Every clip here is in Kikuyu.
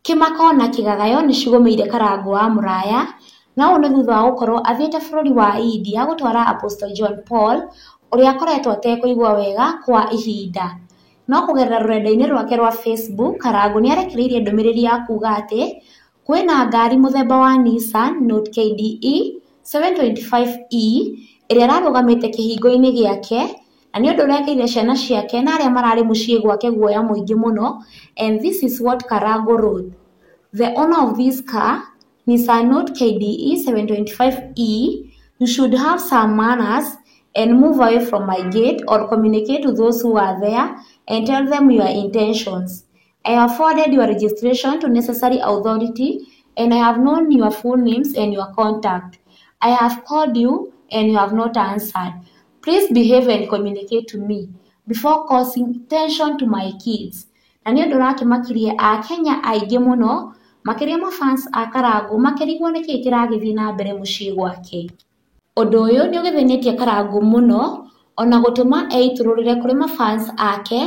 Kĩmako na kĩgagayo nĩcigũmĩire Karangũ wa Mũraya, na ũũ nĩ thutha wa gũkorwo athiĩte bũrũri wa India gũtwara Apostle John Paul ũrĩa akoretwo atekũigua wega kwa ihinda. No kũgerera rũrenda-inĩ rwake rwa Facebook, Karangũ nĩarekereirie ndũmĩrĩri ya kuga atĩ kwĩna ngari mũthemba wa Nissan Note KDE 725E ĩrĩa ĩrarũgamĩte kĩhingo-inĩ gĩake, na nĩ ũndũ ũrekĩrire ciana ciake na arĩa mararĩ mũciĩ gwake guoya mũingĩ mũno, and this is what Karangũ wrote. The owner of this car, Nissan Note KDE 725E, you should have some manners and move away from my gate or communicate to those who are there and tell them your intentions. I have forwarded your registration to necessary authority and I have known your full names and your contact. I have called you and you have not answered. Please behave and communicate to me before causing tension to my kids. Na nĩ ũndũ ũrakĩmakirie Akenya aingĩ mũno, makĩria mafans a Karangũ makĩrigwo nĩkĩĩ kĩragĩthiĩ na mbere mũciĩ gwake. Ũndũ ũyũ nĩ ũgĩthĩnĩtie Karangũ mũno, ona gũtũma eitũrũrĩre kũrĩ mafans ake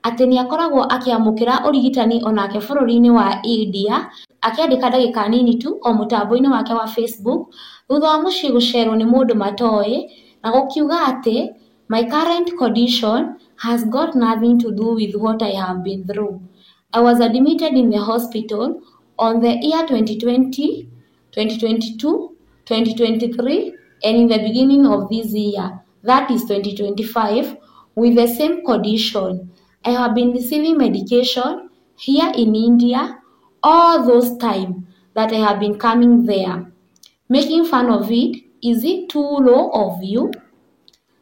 atĩ nĩ akoragwo akĩamũkĩra ũrigitani onake bũrũri-inĩ wa India, akĩandĩka ndagĩka nini tu o mũtambo-inĩ wake wa Facebook, thutha wa mũciĩ gũcerwo nĩ mũndũ matoĩ, na gũkiuga atĩ my current condition has got nothing to do with what I have been through. I was admitted in the hospital on the year 2020, 2022, 2023, and in the beginning of this year, that is 2025, with the same condition. I have been receiving medication here in India all those time that I have been coming there. Making fun of it, is it too low of you?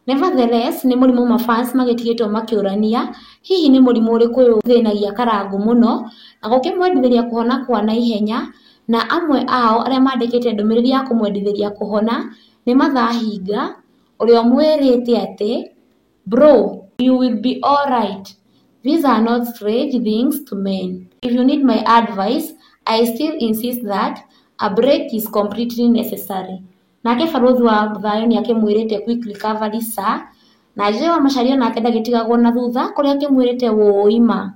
Nevertheless, nĩ mũrimũ mafans magĩtigĩtwo makĩũrania hihi nĩ mũrimũ ũrĩkũ ũyũ ũthĩnagia Karangũ mũno na gũkĩmwendithĩria kũhona kwa naihenya, na amwe ao arĩa mandĩkĩte ndũmĩrĩri ya kũmwendithĩria kũhona nĩ Mathaa Hinga ũrĩa ũmwĩrĩte atĩ bro, you will be alright. These are not strange things to men. If you need my advice, I still insist that a break is completely necessary. Nake barũthi wa thayũ nĩ akĩmwĩrĩte quick recovery sir, na Jay wa Macharia nake ndagĩtigagwo na thutha kũrĩa akĩmwĩrĩte wũi ma.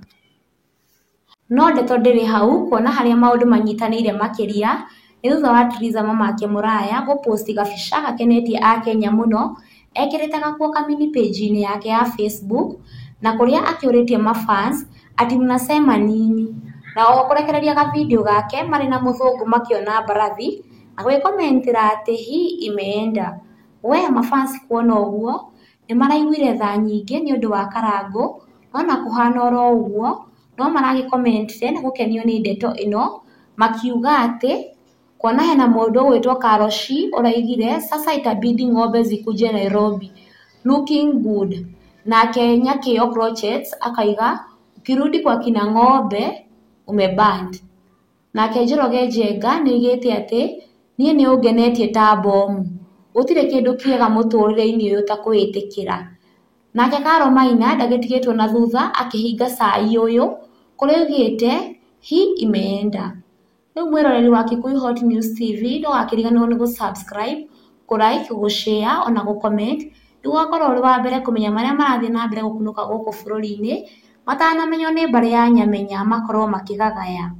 No ndeto ndĩrĩ hau kuona harĩa maũndũ manyitanĩire makĩria nĩ thutha wa Triza mamake Mũraya gũposti gabica gakenetie Akenya mũno ekĩrĩte gakuo kamini page-inĩ yake ya Facebook, na kũrĩa akĩũrĩtie mafans ati mnasema nini, na oho kũrekereria gavideo gake marĩ na mũthũngũ makĩona mbarathi na gwĩkomentĩra atĩ hii imeenda. We mafans kuona ũguo nĩ maraiguire tha nyingĩ nĩ ũndũ wa Karangũ, no na kũhana oro ũguo no maragĩkomentire nĩ gũkenio nĩ ndeto ĩno makiuga atĩ kuona hena mũndũ ũgwĩtwo Karoshi ũraigire sasa itabidi ng'ombe zikuje Nairobi looking good. Nake Nyakĩo Crotchets akaiga ukirudi kwa kina ng'ombe umeband. Nake Njoroge Njenga nĩoigĩte atĩ niĩ nĩ ũngenetie ta bomu, gũtirĩ kĩndũ kĩega mũtũrĩre-inĩ ũyũ ta kwĩĩtĩkĩra. Nake Karo Maina ndagĩtigĩtwo na thutha akĩhinga cai ũyũ kũrĩa oigĩte hii imeenda. Rĩu mwĩroreri wa Kikuyu Hot News TV ndũgakĩriganĩrwo nĩ gũ-subscribe, kũ-like, gũ-share ona gũ-comment nĩguo ũgakorwo ũrĩ wa mbere kũmenya marĩa marathiĩ na mbere gũkunũka gũkũ bũrũri-inĩ matanamenywo nĩ mbarĩ ya Nyamenya makorwo makĩgagaya.